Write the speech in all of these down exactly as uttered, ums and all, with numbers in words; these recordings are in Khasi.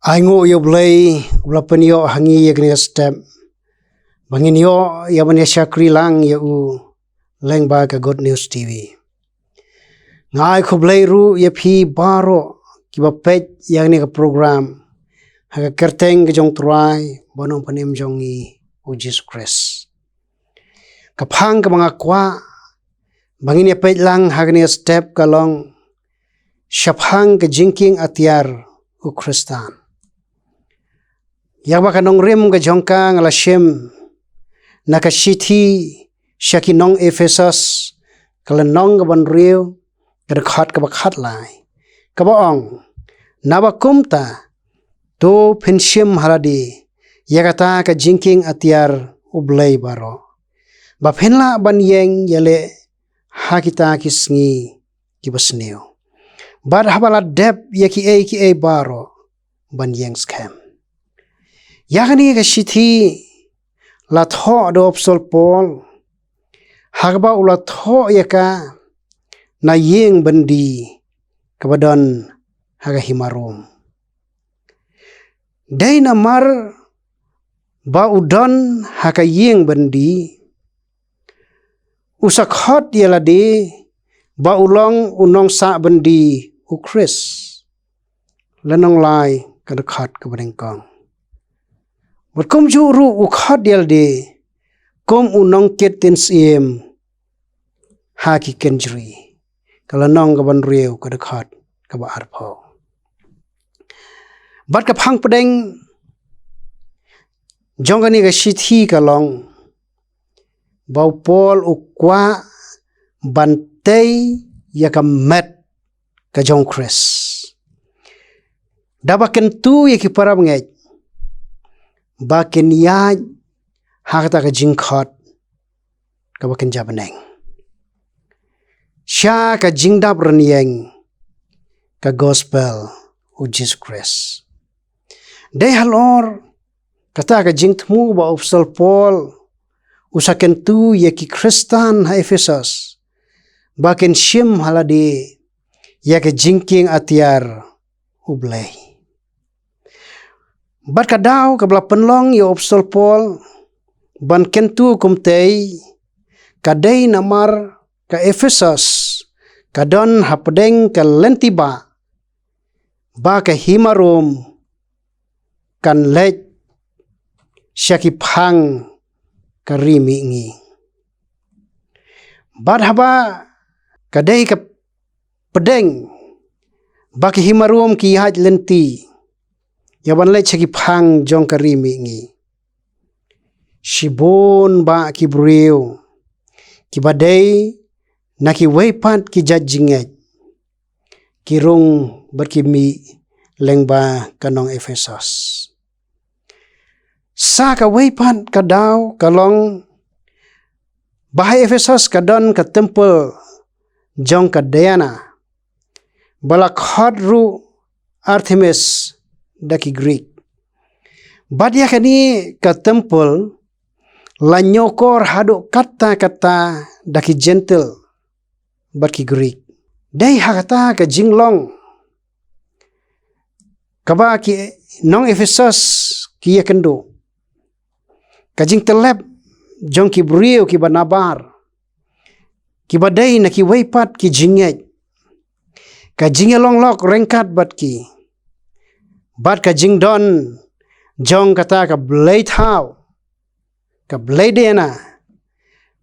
Ai nguh ïa U Blei, U Blei pynïoh ha ngi ïa kane ka step ba ngin ïoh ïa ban ïa shakri lang ïa u lyngba ka Good News T V. Nga ai khublei ruh ïa phi baroh kiba peit ïa kane ka program ha ka kyrteng ka jong Trai bad Nongpynim jong ngi, U Jisu Khrist. Ka phang kaba nga kwah ba ngin ïa peit lang ha kane ka step ka long shaphang ka jingkieng atiar u Khristan. Ïa kaba ka nongrim ka jong ka nga la shim na ka shithi sha ki nong Ephesos, ka lynnong kaba hynriew, ka dkhot kaba khatlai, kaba ong: Naba kumta, to phin shim ha lade ïa kata ka jingkieng atiar U Blei baroh, ba phin lah ban ïeng ïaleh ha kita ki sngi kiba sniew, bad haba la dep ïa kiei kiei baroh ban ïeng skhem. Ïa kane ka shithi la thoh da u Apostol Paul ha kaba u la thoh ïa ka na ïing byndi kaba don ha ka hima Rom. Dei namar ba u don ha ka ïing byndi, u sa khot ïa lade ba u long u nongsah byndi u Khrist. Lynnong lai, ka dkhot kaba nyngkong. Bad kumjuh ruh u khot ïa lade kum u nongkit ktien syiem ha ki kynjri. Ka lynnong kaba hynriew, ka dkhot kaba arphew. Bad ka phang pdeng jong kane ka shithi ka long ba u Paul u kwah ban tei ïa ka met ka jong u Khrist, da ba kyntu ïa ki para bangeit ba kin ïaid ha kata ka jingkhot kaba kynja bneng, sha ka jingdap rynïeng ka gospel u Jisu Khrist. Dei halor kata ka jingthmu ba u Apostol Paul u sa kyntu ïa ki Khristan ha Ephesos ba kin shim ha lade ïa ka jingkieng atiar U Blei. Bad ka daw kaba la pynlong ïa u Apostol Paul ban kyntu kumtei, ka dei namar ka Ephesos ka don hapdeng ka lynti ba, ba ka hima Rom kan leit sha ki phang ka ri mihngi. Bad haba ka dei ka pdeng ba ka hima Rom ki ïaid lynti ïa ban leit sha ki phang jong ka ri mihngi, shibun bah ki briew kiba dei na kiwei pat ki jait jingngeit ki rung bad ki mih lyngba ka nong Ephesos. Sa kawei pat ka daw ka long ba ha Ephesos ka don ka templ jong ka Diana, ba la khot ruh Artemis da ki Greek. Bad ïa kane ka templ la ñiewkor haduh katta katta da ki Jentil bad ki Greek. Dei ha kata ka jinglong kaba ki nong Ephesos ki ïakynduh, ka jingtyllep jong ki briew kiba nabar, kiba dei na kiwei pat ki jingngeit, ka jingïalong lok ryngkat bad ki, bad ka jingdon jong kata ka blei thaw, ka blei Diana,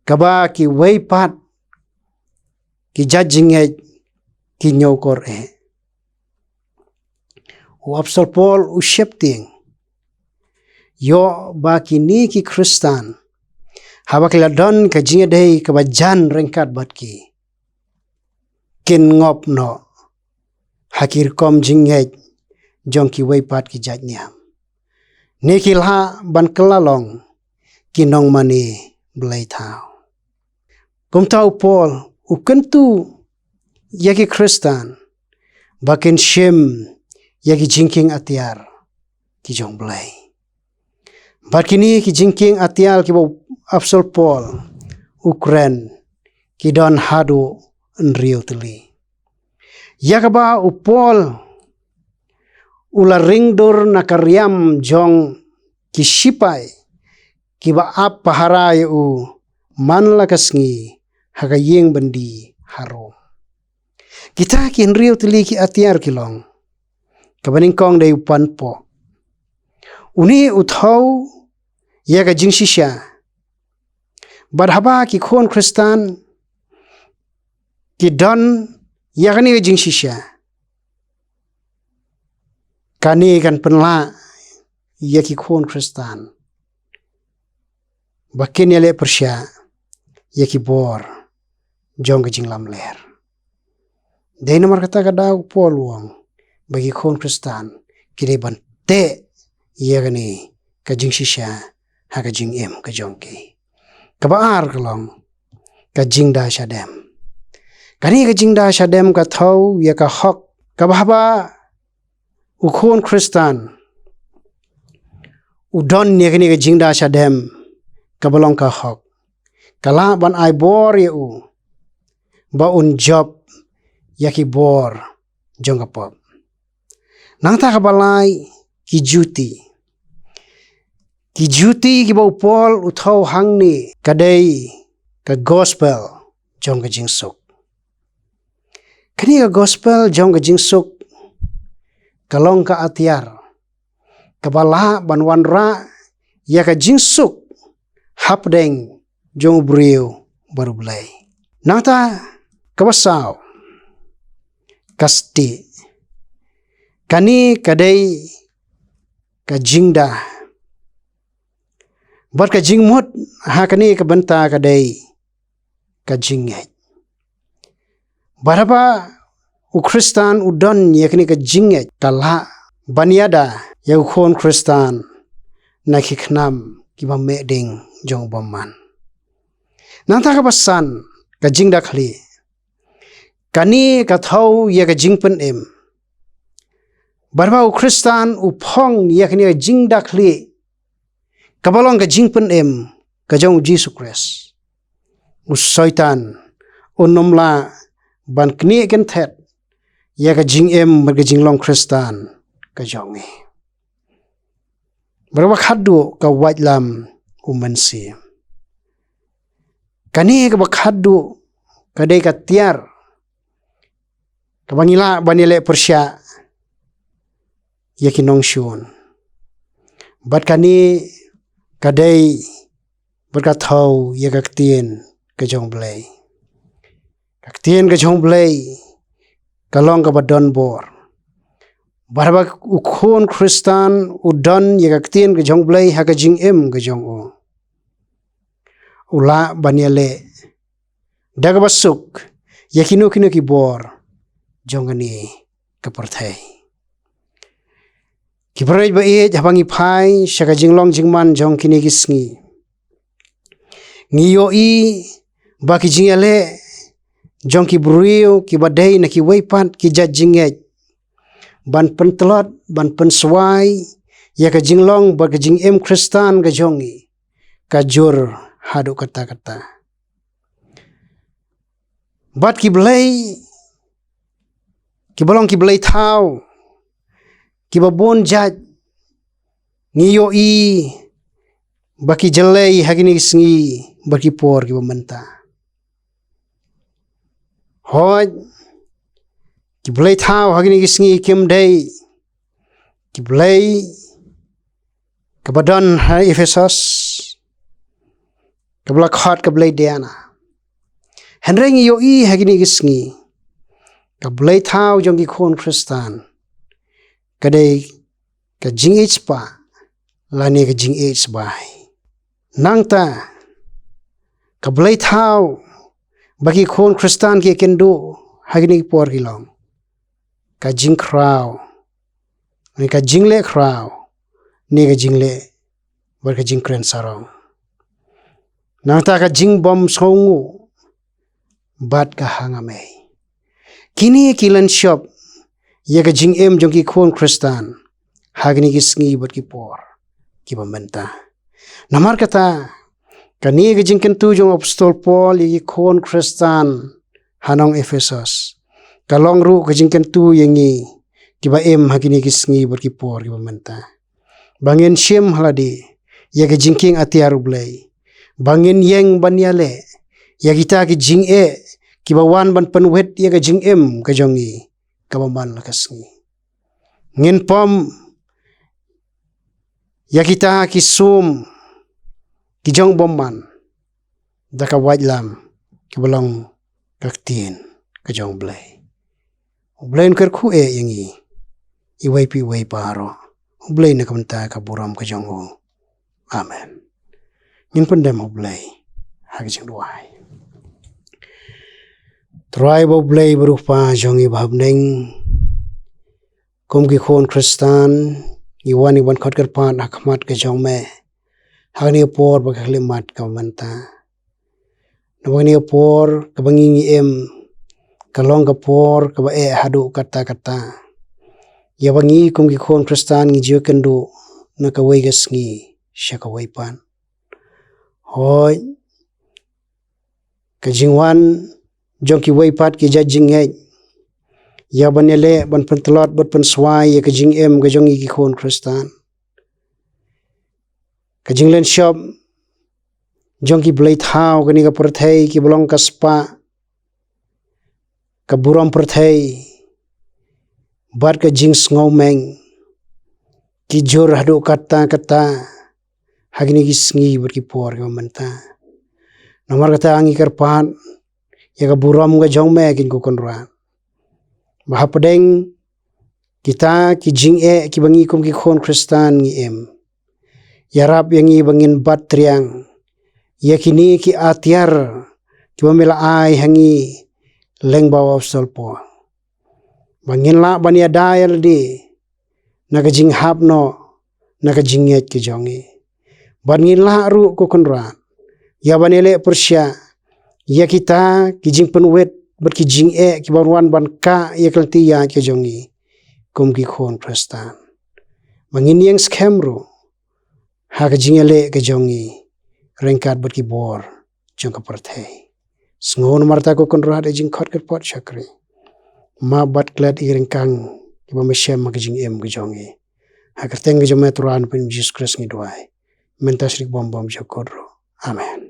kaba kiwei pat ki jait jingngeit ki ñiewkor eh. U Apostol Paul u sheptieng ïoh ba kine ki Khristan, haba ki la don ka jingïadei kaba jan ryngkat bad ki, kin ngop noh ha ki rukom jingngeit jong kiwei pat ki jait niam, ne ki lah ban kylla long ki nongmane blei thaw. Kumta u Paul u kyntu ïa ki Khristan ba kin shim ïa ki jingkieng atiar ki jong Blei. Bad kine ki jingkieng atiar kiba u Apostol Paul u kren ki don haduh hynriew tylli. Ïa kaba u Paul u la ring dur na ka riam jong ki shipai kiba ap pahara ïa u man la ka sngi ha ka ïing byndi ha Rom. Kita ki hynriew tylli ki atiar ki long, kaba nyngkong dei u panpoh. Une u thew ïa ka jingshisha. Bad haba ki khun Khristan ki don ïa kane ka jingshisha, kane kan pynlah ïa ki khun Khristan ba kin ïaleh pyrshah ïa ki bor jong ka jinglamler. Dei namar kata ka daw Paul u ong ba ki khun Khristan ki dei ban teh ïa kane ka jingshisha ha ka jingim ka jong ki. Kaba ar ka long ka jingda shadem. Kane ka jingda shadem ka thew ïa ka hok, kaba haba u khun Khristan u don ïa kane ka jingda shadem kaba long ka hok, ka lah ban ai bor ïa u ba un jop ïa ki bor jong ka pop. Nangta kaba lai, ki juti. Ki juti kiba u Paul u thew hangne ka dei ka gospel jong ka jingsuk. Kane ka gospel jong ka jingsuk ka long ka atiar kaba lah ban wanrah ïa ka jingsuk hapdeng jong u briew bad U Blei. Nangta kaba saw, ka stieh. Kane ka dei ka jingda. Bad ka jingmut ha kane ka bynta ka dei ka jingngeit. Bad haba u Khristan u don ïa kane ka jingngeit, ka lah ban ïada ïa u khun Khristan na ki khnam kiba meh ding jong u bymman. Nangta kaba san, ka jingda khlieh. Kane ka thew ïa ka jingpynim. Bad haba u Khristan u phong ïa kane ka jingda khlieh, kaba long ka jingpynim ka jong u Jisu Khrist, u Soitan un ym lah ban knieh kynthet ïa ka jingim bad ka jinglong Khristan ka jong ngi. Bad kaba khatduh, ka waitlam u Mynsiem. Kane kaba khatduh ka dei ka tiar kaba ngi lah ban ïaleh pyrshah ïa ki nongshun. Bad kane ka dei bad ka thew ïa ka ktien ka jong U Blei. Ka ktien ka jong U Blei ka long kaba don bor. Bad haba u khun Khristan u don ïa ka ktien ka jong U Blei ha ka jingim ka jong u, u lah ban ïaleh da kaba suk ïa kino kino ki bor jong kane ka pyrthei. Ki briew ba ïeit, haba ngi phai sha ka jinglong jingman jong kine ki sngi, ngi ïohi ba ki jingïaleh jong ki briew kiba dei na kiwei pat ki jait jingngeit ban pyntlot, ban pynswai ïa ka jinglong bad ka jingim Khristan ka jong ngi, ka jur haduh katta katta. Bad ki blei kiba long ki blei thaw kiba bun jait, ngi ïohi ba ki jlei ha kine ki sngi bad ki por kiba mynta. Hooid, ki blei thaw ha kine ki sngi kim dei ki blei kaba don ha Ephesus, kaba la khot ka blei Diana. Hynrei ngi ïohi ha kine ki sngi ka blei thaw jong ki khun Khristan ka dei ka jingïeit spah lane ka jingïeit sbai. Nangta ka blei thaw ba ki khun Khristan ki kynduh ha kine ki por ki long ka jingkhraw, ne ka jingleh khraw, ne ka jingleh bad ka jingkren sarong. Nangta ka jingbym sngewnguh bad ka hangamei. Kine ki lynshop ïa ka jingim jong ki khun Khristan ha kine ki sngi bad ki por kiba mynta. Namar kata, kane ka jingkyntu jong u Apostol Paul ïa ki khun Khristan ha nong Ephesus ka long ruh ka jingkyntu ïa ngi kiba im ha kine ki sngi bad ki por kiba mynta. Ba ngin shim ha lade ïa ki jingkieng atiar, U Blei, ba ngin ïeng ban ïaleh ïa kita ki jingeh kiba wan ban pynwit ïa ka jingim ka jong ngi kaba man la ka sngi. Ngin pom ïa kita ki sum ki jong u bymman da ka waitlam kiba long ka ktien ka jong U Blei. U Blei un kyrkhu eh ïa ngi iwei pa iwei baroh. U Blei na ka bynta ka burom ka jong u. Amen. Ngin pyndem ha U Blei ha ka jingduwai. Trai ba U Blei ba ruh pa jong ngi ba ha bneng, kum ki khun Khristan ngi wan ïa ban khot kyrpad ha khmat ka jong me ha kane ka por ba ka khyllipmat ka mynta. Naba kane ka por kaba ngi ngi im ka long ka por kaba eh haduh katta katta. Ïa ba ngi kum ki khun Khristan ngi ju kynduh na kawei ka sngi sha kawei pat. Hooid, ka jingwan jong kiwei pat ki jait jingngeit ïa ban ïaleh ban pyntlot bad pynswai ïa ka jingim ka jong ngi ki khun Khristan. Ka jinglynshop jong ki blei thaw kane ka pyrthei kiba long ka spah, ka burom pyrthei bad ka jingsngewmeng ki jur haduh katta katta ha kine ki sngi bad ki por kiba mynta. Namar kata ngi kyrpad ïa ka burom ka jong me, Kynrad, ba hapdeng kita ki jingeh kiba ngi kum ki khun Khristan ngi im, ïarap ïa ngi ba ngin bat triang ïa kine ki atiar kiba me la ai ha ngi lyngba u Apostol Paul, ba ngin lah ban ïada ïa lade na ka jinghap noh na ka jingngeit ka jong ngi. Bad ngin lah ruh, ko Kynrad, ïa ban ïaleh pyrshah ïa kita ki jingpynwit bad ki jingeh kiba wan ban kah ïa ka lynti ïaid ka jong ngi kum ki khun Khristan. Ba ngin ïeng skhem ruh ha ka jingïaleh ka jong ngi ryngkat bad ki bor jong ka pyrthei. Sngew namar kata, ko Kynrad, ïa ka jingkhot kyrpad shakri. Map bad klet ïa ki ryngkang kiba me shem ha ka jingim ka jong ngi. Ha ka kyrteng ka jong me, Trai, Nongpynim Jisu Khrist ngi duwai. Mynta, shrik bym bym jukut ruh. Amen.